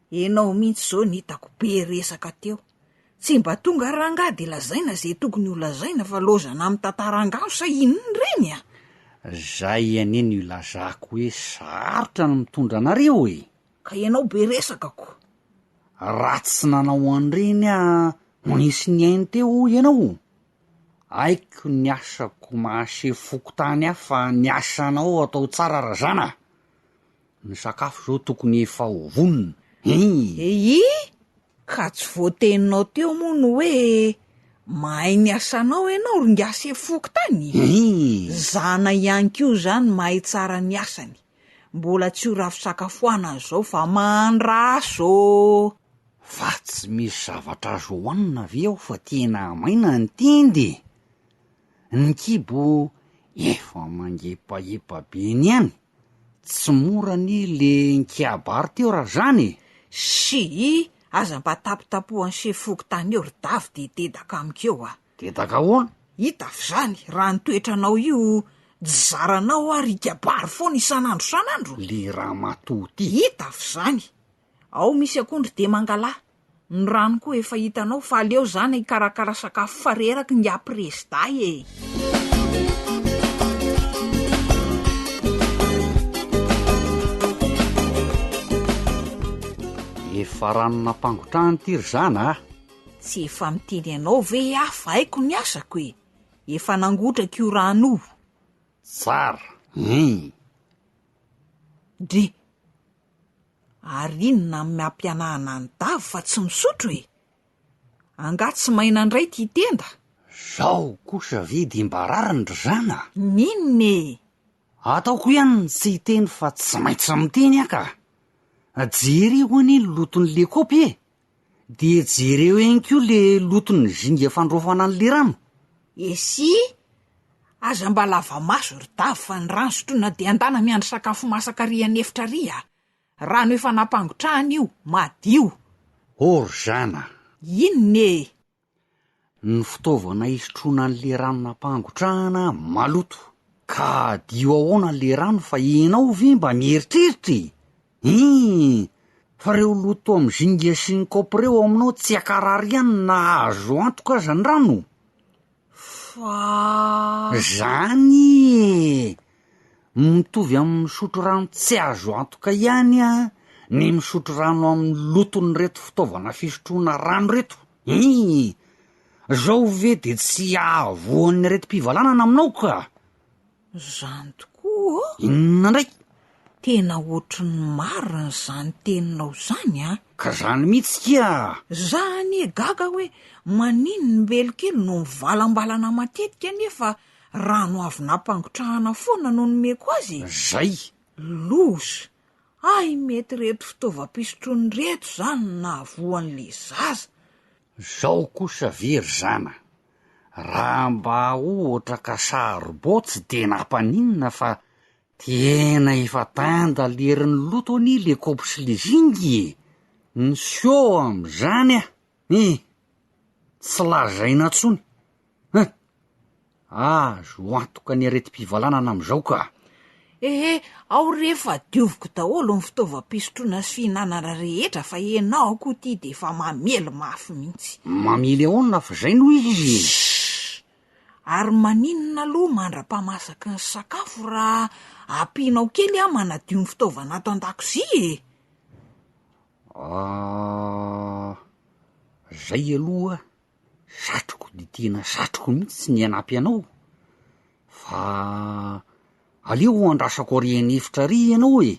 Enao mihitsy izao no hitako be resaka teo. Tsy mba tonga ary rangahy de lazaina ze tokony ho lazaina fa lozana mitantara angano sa inona ireny a! Zay anie no ilazako hoe sarotra ny mitondra anareo e! Ka ianao be resaka ko! Raha tsy nanao an'ireny aho ho nisy nihaino teo hoy ianao? Haiko ny asako maha sefo fokontany ahy fa ny asanao atao tsara razana a! Ny sakafo izao tokony efa ho vonona hein! Eii! Ka tsy voateninao teo moa ny hoe mahay ny asanao ianao ry ingahy sefo fokontany? Hein! Zana ihany koa izany mahay tsara ny asany. Mbola tsy ho rafi-tsakafoanana izao fa mandraso ô! Fa tsy misy zavatra azo hohanina ve ao fa tena maina ny tenda e! Ny kibo efa mangepahepa be eny ihany, tsy mora anie le nikiabary teo raha zany e! Sii, aza mba tapitapohan'ny sefo fokontany eo ry Davo de dedaka amiko eo a! Dedaka ahoana? Hita f'izany, raha ny toetranao io, tsy zaranao ary hikabary foana isan'andro isan'andro? Le ramatoa ty! Hita f'izany! Ao misy akondro dia mangalà. Ny rano koa efa hitanao fa aleo zany hikarakara sakafo fa reraky ingahy prezida e! Efa rano nampangotrahana ity ry zana a! Tsy efa miteny anao ve aho fa haiko ny asako e! Efa nangotraka io rano io. Tsara hein! Dry! Ary inona no mampianahana an'i Davo fa tsy misotro e? Angaha tsy maina indray ity tenda? Zao kosa ve dia mba rariny ry zana? N'inona e? Ataoko ihany ny tsy hiteny fa tsy maintsy miteny aho ka! Jereo anie ny loton'le kaopy e! Dia jereo ihany koa le loton'ny zinga fandraofana an'le rano. Esia! Aza mba lava maso ry Davo fa ny rano sotroina dia andana miandry sakafo masaka ary an'efitra ary a! Rano efa nampangotrahana io, madio. Oh ry zana! Inona e? Ny fitaovana hisotroana an'le rano nampangotrahana maloto. Ka hadio ahoana le rano fa enao ve mba mieritreritra e? Hii! Fa reo loto am zinga sy ny kaopy reo aminao tsy hakarary ihany na azo antoka aza ny rano? Fa. Zany e! Mitovy amin'ny misotro rano tsy azo antoka ihany an, ny misotro rano amin'ny loton'ireto fitaovana fisotroana rano ireto. Hii! Zao ve de tsy hahavoan'ny aretim-pivalanana aminao ka? Zany tokoa ô! Inona ndray? Tena ohatry ny marina izany teninao izany an! Ka zany mihitsy kia! Za anie gaga hoe maninona i Mbelokely no mivalambalana matetika nefa rano avy nampangotrahana foana no nomeko azy e! Zay! Loza! Hay mety ireto fitaovam-pisotroana ireto izany no nahavoa an'le zaza! Zao kosa ve ry zana, raha mba ohatra ka saribao tsy de nampaninona fa tena efa tanda lerin'ny loto anie le kaopy sy le zinga e! Ny seau am'zany ah! Eh! Tsy lazaina tsony! Hein! Azo antoka ny aretim-pivalanana amin'izao ka! Ehe, ao re fa dioviko daholo ny fitaovam-pisotroana sy fihinanana rehetra fa enao koa ity dia efa mamely mafy mihitsy. Mamely ahoana fa izay no izy e! Shh! Ary maninona aloha mandra-pamasaky ny sakafo raha ampianao kely aho manadio ny fitaovana ato an-dakozia e! Ah, zay aloha satriko de tena satriko mihitsy ny hanampy anao fa aleo andrasako ary an'efitra ary ianao e,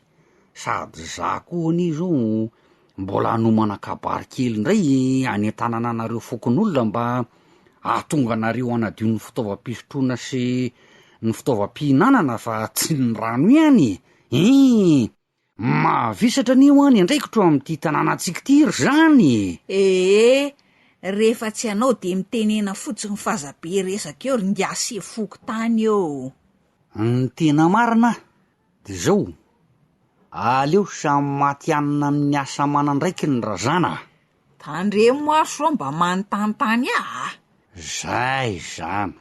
sady za koa anie zao mbola hanomana kabary kely indray any an-tanananareo fokonolona mba hahatonga anareo hanadio ny fitaovam-pisotroana sy ny fitaovam-pihinanana fa tsy ny rano ihany e! Ii! Mavesatra anie hoa ny andraikitro amin'ity tanànantsika ity ry zany e! Ee, rehefa tsy anao dia mitenena fotsiny f'aza be resaka eo ry ingahy sefo fokontany ô! Ny tena marina dia izao, aleo samy matihanina amin'ny asa aman'andraikiny razana a! Tandremo ary sao mba manontanintany ahy a! Zay izany!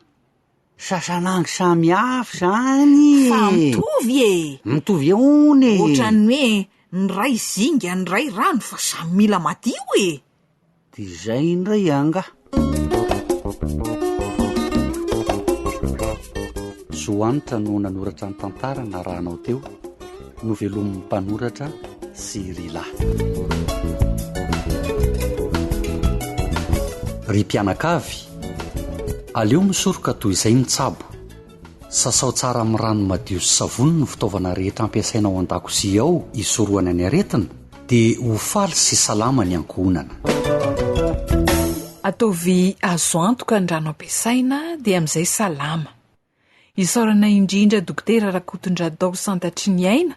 Sasanangy samy hafa izany e! Fa mitovy e! Mitovy ahoana e? Ohatran'ny hoe ny iray zinga ny iray rano fa samy mila madio e! Dia izay indray angaha? Zo Hanitra no nanoratra ny tantara narahanao teo, novelomin'ny mpanoratra sy ry lahy. Ry mpianakavy, Aleo misoroka toy izay mitsabo. Sasao tsara amin'ny rano madio sy savony ny fitaovana rehetra ampiasaina ao an-dakozia ao hisorohana ny aretina, dia ho faly sy salama ny ankohonana. Ataovy azo antoka ny rano ampiasaina dia amin'izay salama. Isaorana indrindra Dokotera Rakotondradao Santatriniaina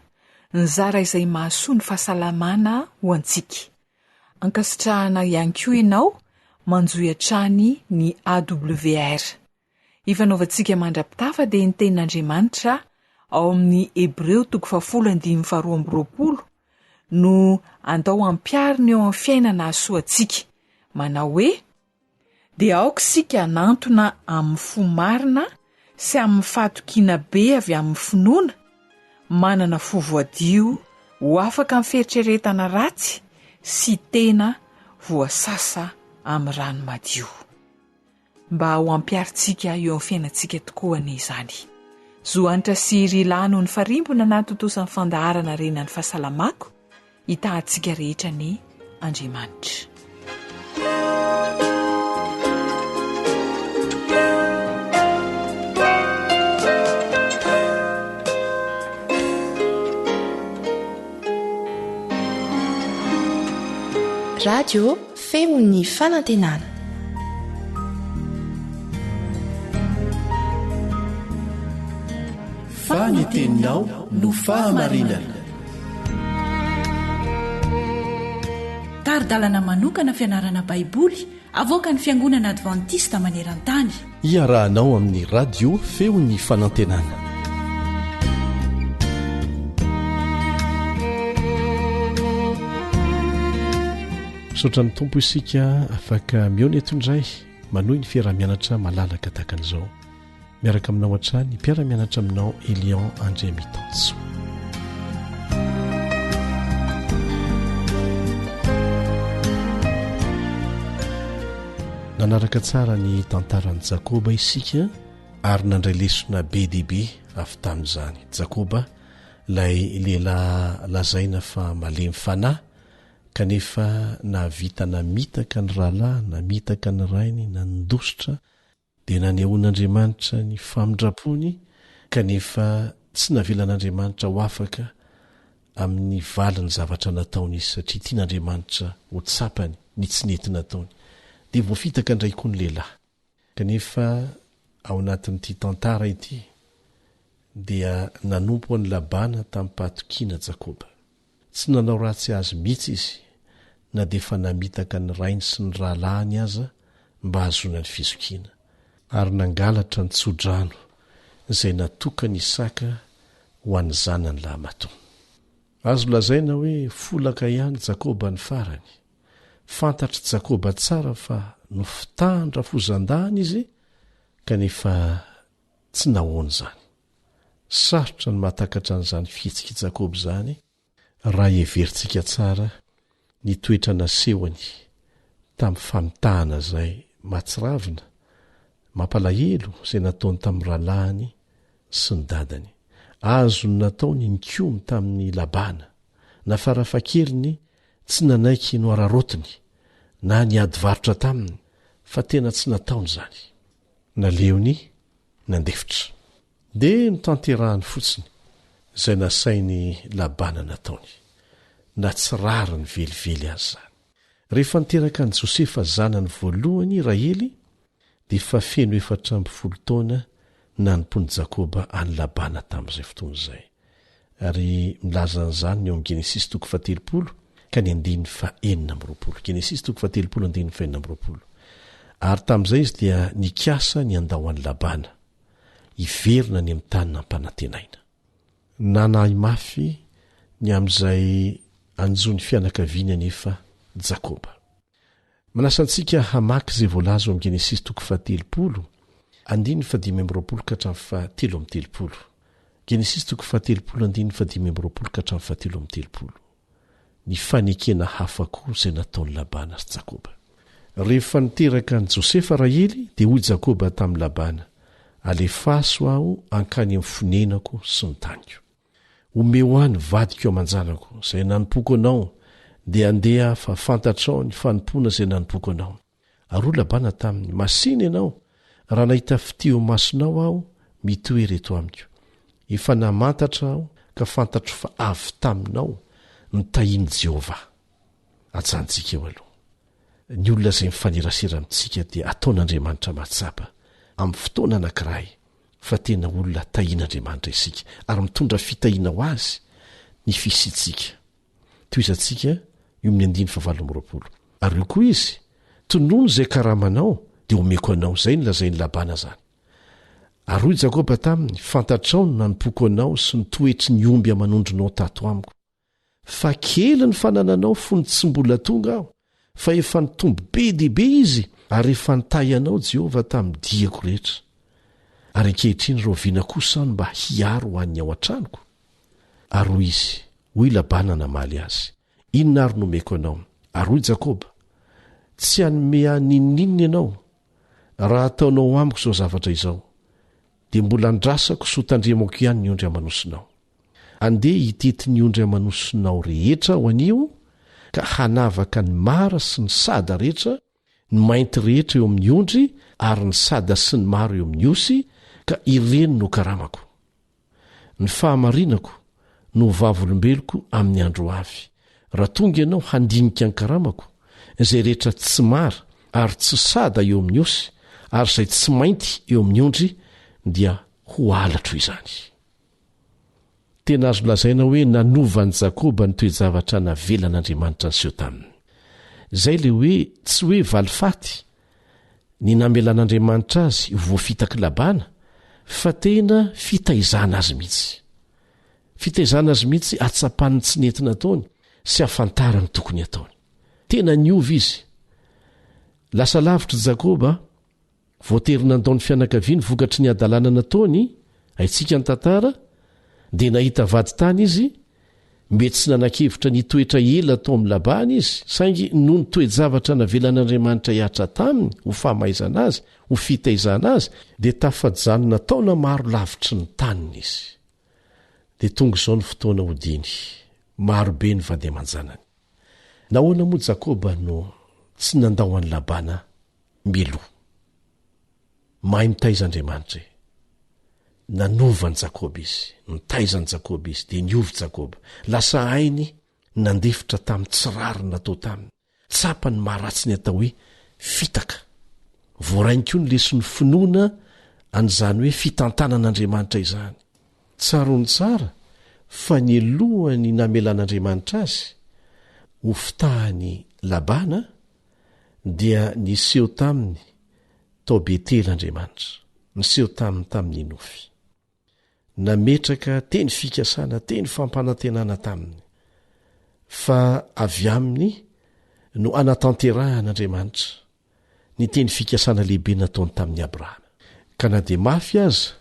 nizara izay mahasoa ny fahasalamana ho antsika. Ankasitrahana ihany koa ianao manjohy hatrany ny AWR. Ifanaovantsika mandra-pitafa dia ny Tenin'Andriamanitra ao amin'ny Hebreo toko fahafolo andininy faharoa amby roapolo no andao hampiharina eo amin'ny fiainana hahasoa antsika, manao hoe, Dia aoka isika hanantona amin'ny fo marina sy amin'ny fahatokiana be avy amin'ny finoana, manana fo voadio ho afaka amin'ny fieritreretana ratsy sy tena voasasa amin'ny rano madio. Mba ho ampiharintsika eo amin'ny fiainantsika tokoa anie izany. Zo Hanitra sy Rila no nifarimbona nahatontosa ny fandaharana Rena ny Fahasalamako, Hitahantsika rehetra anie Andriamanitra. Radio Feon'ny Fanantenana. Fa ny teninao no fahamarinana. Tari-dalana manokana fianarana Baiboly avoakan'ny Fiangonana Advantista maneran-tany. Iarahanao amin'ny Radio Feon'ny Fanantenana. Misaotra ny Tompo isika afaka mihaona eto indray manohy ny fiaraha-mianatra malalaka tahaka an'izao. Miaraka aminao hatrany mpiara-mianatra aminao Elion Andriamitansoa. Nanaraka tsara ny tantaran'i Jakoba isika ary nandray lesona be dia be avy tamin'izany. Jakoba, ilay lehilahy lazaina fa malemy fanahy, kanefa nahavita namitaka ny rahalahy, namitaka ny rainy, nandositra dia nanehoan'Andriamanitra ny famindrampony kanefa tsy navelan'Andriamanitra ho afaka amin'ny valin'ny zavatra nataony izy satria tian'Andriamanitra ho tsapany ny tsy nety nataony. Dia voafitaka indray koa ny lehilahy. Kanefa ao anatin'ity tantara ity dia nanompo an'i Labana tamim-pahatokiana Jakoba. Tsy nanao ratsy azy mihitsy izy, na dia efa namitaka ny rainy sy ny rahalahiny aza mba hahazoana ny fizokiana, ary nangalatra ny tsodrano izay natokan'i Isaka ho an'ny zanany lahimatoa. Azo lazaina hoe folaka ihany Jakoba ny farany. Fantatr'i Jakoba tsara fa nofitahan-drafozandahiny izy, kanefa tsy nahoany izany. Sarotra ny mahatakatra an'izany fihetsik'i Jakoba izany raha heverintsika tsara ny toetra nasehony tamin'ny famitahana izay mahatsiravina, mampalahelo izay nataony tamin'ny rahalahiny sy ny dadany. Azony natao ny nikomy tamin'i Labana, na farafahakeliny tsy nanaiky nohararaotiny na niady varotra taminy, fa tena tsy nataony izany. Naleony nandefitra. Dia notanterahany fotsiny izay nasain'i Labana nataony, na tsy rariny velively aza izany. Rehefa niteraka an'i Josefa zanany voalohany i Rahely, dia efa feno 14 taona nanompoan'i Jakoba an'i Labana tamin'izay fotoana izay. Ary milaza an'izany ny ao amin'ny Genesisy toko fahatelopolo ka ny andininy faha-26. Genesisy toko fahatelopolo andininy faha-26. Ary tamin'izay izy dia nikasa ny handao an'i Labana, hiverina any amin'ny tany nampanantenaina. Nanahy mafy ny amin'izay hanjo ny fianakaviany anefa Jakoba. Manasa antsika hamaky izay voalaza ao amin'ny Genesisy toko fahatelopolo, andininy fahadimy amby roapolo ka hatramin'ny fahatelo amby telopolo. Genesisy toko fahatelopolo andininy fahadimy amby roapolo ka hatramin'ny fahatelo amby telopolo. Ny fanekena hafa koa izay nataon'i Labana sy Jakoba. Rehefa niteraka an'i Josefa Rahely, dia hoy Jakoba tamin'i Labana, Alefaso aho hankany amin'ny fonenako sy ny taniko. Omeo ahy ny vadiko aman-janako, izay nanompoako anao, dia handeha aho, fa fantatrao ny fanompoana izay nanompoako anao. Ary hoy Labana taminy, Masìna ianao, raha nahita fitia eo imasonao aho, mitoera eto amiko. Efa namantatra aho ka fantatro fa avy taminao ny tahian'i Jehovah. Ajanontsika eo aloha. Ny olona izay mifanerasera amintsika dia ataon'Andriamanitra mahatsapa, amin'ny fotoana anankiray, fa tena olona tahian'Andriamanitra isika ary mitondra fitahiana ho azy ny fisiantsika. Tohizantsika eo amin'ny andininy fahavalo amby roapolo. Ary hoy koa izy, Tonony izay karamanao, dia homeko anao. Izay no lazain'i Labana izany. Ary hoy Jakoba taminy, Fantatrao ny nanompoako anao sy ny toetry ny omby aman'ondrinao tato amiko. Fa kely ny fanananao fony tsy mbola tonga aho, fa efa nitombo be dia be izy, ary efa nitahy anao Jehovah tamin'ny diako rehetra. Ary ankehitriny rahoviana kosa aho no mba hiaro ho an'ny ao an-tranoko? Ary hoy izy, Hoy Labana namaly azy, Inona ary no omeko anao? Ary hoy Jakoba, Tsy hanome ahy n'inon'inona ianao, raha ataonao amiko izao zavatra izao, dia mbola andrasako sy hotandremako ihany ny ondry aman'osinao. Andeha hitety ny ondry aman'osinao rehetra aho anio, ka hanavaka ny mara sy ny sada rehetra, ny mainty rehetra eo amin'ny ondry ary ny sada sy ny maro eo amin'ny osy, ka ireny no karamako. Ny fahamarinako no ho vavolombeloko amin'ny andro ho avy, raha tonga ianao handinika ny karamako, izay rehetra tsy mara ary tsy sada eo amin'ny osy ary izay tsy mainty eo amin'ny ondry dia ho halatro izany. Tena azo lazaina hoe nanova an'i Jakoba ny toe-javatra navelan'Andriamanitra niseho taminy. Izay ilay hoe tsy hoe valifaty ny namelan'Andriamanitra azy ho voafitak'i Labana, fa tena fitaizana azy mihitsy. Fitaizana azy mihitsy hahatsapany ny tsy nety nataony sy hahafantarany ny tokony hataony. Tena niova izy. Lasa lavitra i Jakoba Voatery nandao ny fianakaviany vokatry ny hadalana nataony, haintsika ny tantara, dia nahita vady tany izy, mety tsy nanan-kevitra ny hitoetra ela tao amin'i Labana izy, saingy noho ny toe-javatra navelan'Andriamanitra hihatra taminy ho famaizana azy, ho fitaizana azy, dia tafajanona taona maro lavitry ny taniny izy. Dia tonga izao ny fotoana hodiany, maro be ny vady aman-janany. Nahoana moa Jakoba no tsy nandao an'i Labana Mialoha. Mahay mitaiza Andriamanitra e. Nanova an'i Jakoba Izy. Nitaiza an'i Jakoba Izy, dia niova i Jakoba. Lasa hainy ny nandefitra tamin'ny tsy rariny natao taminy. Tsapany ny maha-ratsy ny atao hoe fitaka. Voarainy koa ny leson'ny finoana an'izany hoe fitantanan'Andriamanitra izany. Tsaroany tsara fa nialohan'ny namelan'Andriamanitra azy ho fitahan'i Labana, dia niseho taminy tao Betela Andriamanitra, niseho taminy tamin'ny nofy. Nametraka teny fikasana, teny fampanantenana taminy, fa avy aminy no hanatanterahan'Andriamanitra ny teny fikasana lehibe nataony tamin'i Abrahama. Ka na dia mafy aza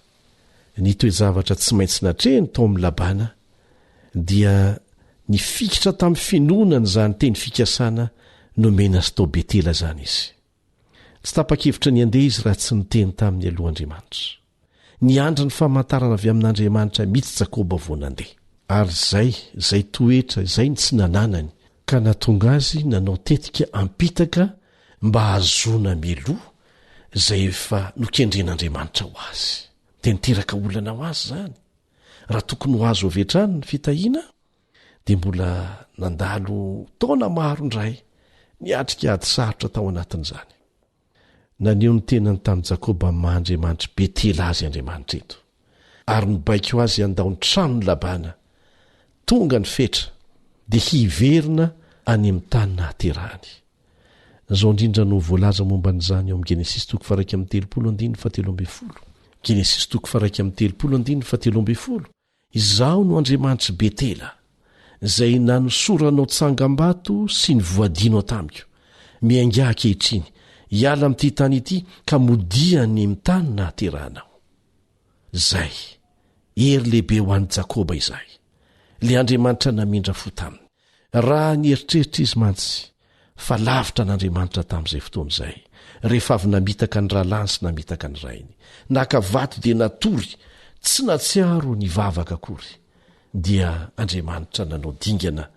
ny toe-javatra tsy maintsy natrehiny tao amin'i Labana, dia nifikitra tamin'ny finoana an'izany teny fikasana nomena azy tao Betela izany izy. Tsy tapa-kevitra ny handeha izy raha tsy niteny taminy aloha Andriamanitra. Niandry ny famantarana avy amin'Andriamanitra mihitsy Jakoba vao nandeha. Ary izay, izay toetra izay no tsy nananany, ka nahatonga azy nanao tetika hampitaka mba hahazoana mialoha izay efa nokendren'Andriamanitra ho azy. Dia niteraka olana ho azy izany. Raha tokony ho azo avy hatrany ny fitahiana, dia mbola nandalo taona maro indray niatrika ady sarotra tao anatin'izany. Naneho ny tenany tamin'i Jakoba amin'ny maha Andriamanitr'i Betela azy Andriamanitra eto, ary nibaiko azy handao ny tranon'i Labana. Tonga ny fetra, dia hiverina any amin'ny tany nahaterahany. Izao indrindra no voalaza momba an'izany ao amin'ny Genesisy toko faha-31 andininy fahatelo ambin'ny folo. Genesisy toko faha-31 andininy fahatelo ambin'ny folo, Izaho no Andriamanitr'i Betela, izay nanosoranao tsangambato sy nivoadianao tamiko. Miaingà ankehitriny, hiala amin'ity tany ity, ka modia any amin'ny tany nahaterahanao. Izay, hery lehibe ho an'i Jakoba izay, ilay Andriamanitra namindra fo taminy. Raha nieritreritra izy mantsy fa lavitra an'Andriamanitra tamin'izay fotoana izay, rehefa avy namitaka ny rahalahiny sy namitaka ny rainy, naka vato dia natory, tsy nahatsiaro nivavaka akory, dia Andriamanitra nanao dingana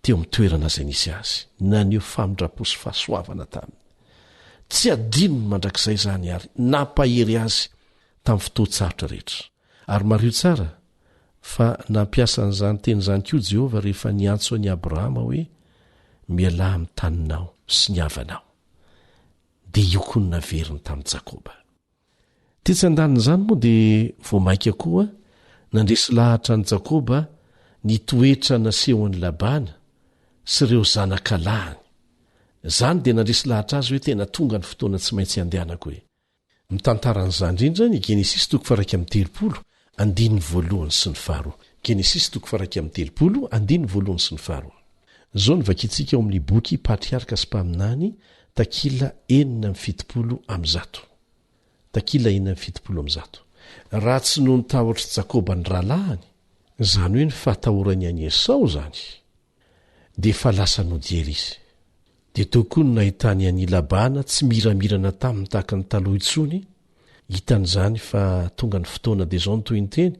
teo amin'ny toerana izay nisy azy, naneho famindram-po sy fahasoavana taminy. Tsy adinony mandrakizay izany ary nampahery azy tamin'ny fotoan-tsarotra rehetra. Ary mariho tsara fa nampiasa an'izany teny izany koa Jehovah rehefa niantso an'i Abrahama hoe, Mialà amin'ny taninao sy ny havanao. Dia io koa no naveriny tamin'i Jakoba. Tetsy an-danin'izany moa dia vao mainka koa nandresy lahatra an'i Jakoba ny toetra nasehon'i Labana sy ireo zanakalahiny. Izany dia nandresy lahatra azy hoe tena tonga ny fotoana tsy maintsy handehanako e. Mitantara an'izany indrindra ny Genesisy toko faha-31, andininy voalohany sy ny faharoa. Genesisy toko faha-31, andininy voalohany sy ny faharoa. Izao no vakintsika ao amin'ny boky Patriarka sy Mpaminany, takila 176. Takila 176. Raha tsy noho ny tahotr'i Jakoba ny rahalahiny, izany hoe ny fahatahorany an'i Esao izany, dia efa lasa nody ela izy. Dia teo koa no nahitany an' i Labana tsy miramirana taminy tahaka ny taloha intsony, hitany izany fa tonga ny fotoana dia izao no tohiny teny,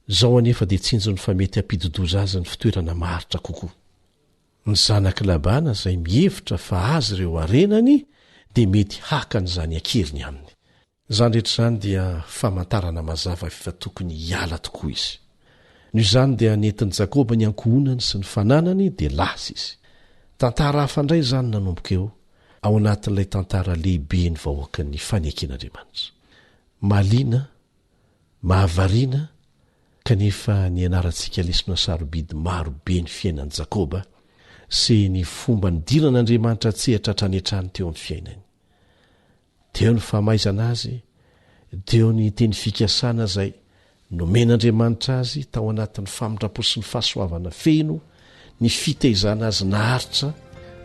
Izao anefa dia tsinjony fa mety hampidi-doza azy ny fitoerana maharitra kokoa. Ny zanak' i Labana izay mihevitra fa azy ireo harenany dia mety haka an'izany an-keriny aminy. Izany rehetra izany dia famantarana mazava fa tokony hiala tokoa izy. Noho izany dia nentin'i Jakoba ny ankohonany sy ny fananany dia lasa izy. Tantara hafa indray izany nanomboka eo, ao anatin'ilay tantara lehibe ny vahoakan'ny faneken'Andriamanitra. Mahaliana, mahavariana, kanefa nianarantsika lesona sarobidy maro be ny fiainan'i Jakoba sy ny fomba nidiran'Andriamanitra an-tsehatra hatrany hatrany teo amin'ny fiainany. Teo ny famaizana azy, teo ny teny fikasana izay nomen'Andriamanitra azy tao anatin'ny famindram-po sy ny fahasoavana feno, ny fitaizana azy naharitra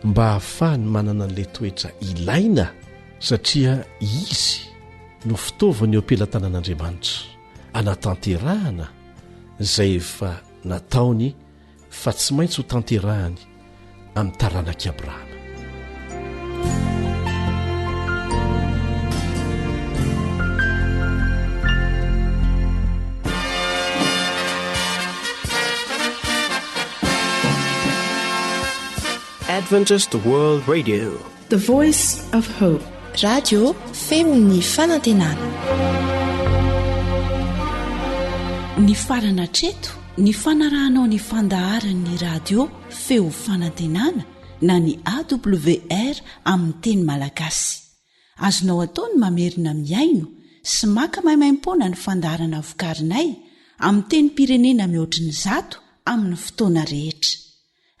mba hahafahany manana an'ilay toetra ilaina satria izy no fitaovana eo am-pelatanan'Andriamanitra anatanterahana izay efa nataony fa tsy maintsy ho tanterahany amin'ny taranak'i Abrahama. Adventist World Radio. The Voice of Hope. Radio feon'ny fanantenana. Nifarana hatreto ny fanarahanao ny fandaharan'ny radio feo fanantenana na ny AWR amin'ny teny malagasy. Azonao atao ny mamerina mihaino sy maka maimaimpoana ny fandaharana vokarinay amin'ny tenim-pirenena mihoatry ny zato amin'ny fotoana rehetra.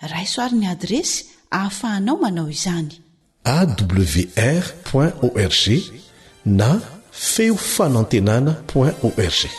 Raiso ary ny adiresy ahafahanao manao izany. Awr point org na feo fanantenana point org.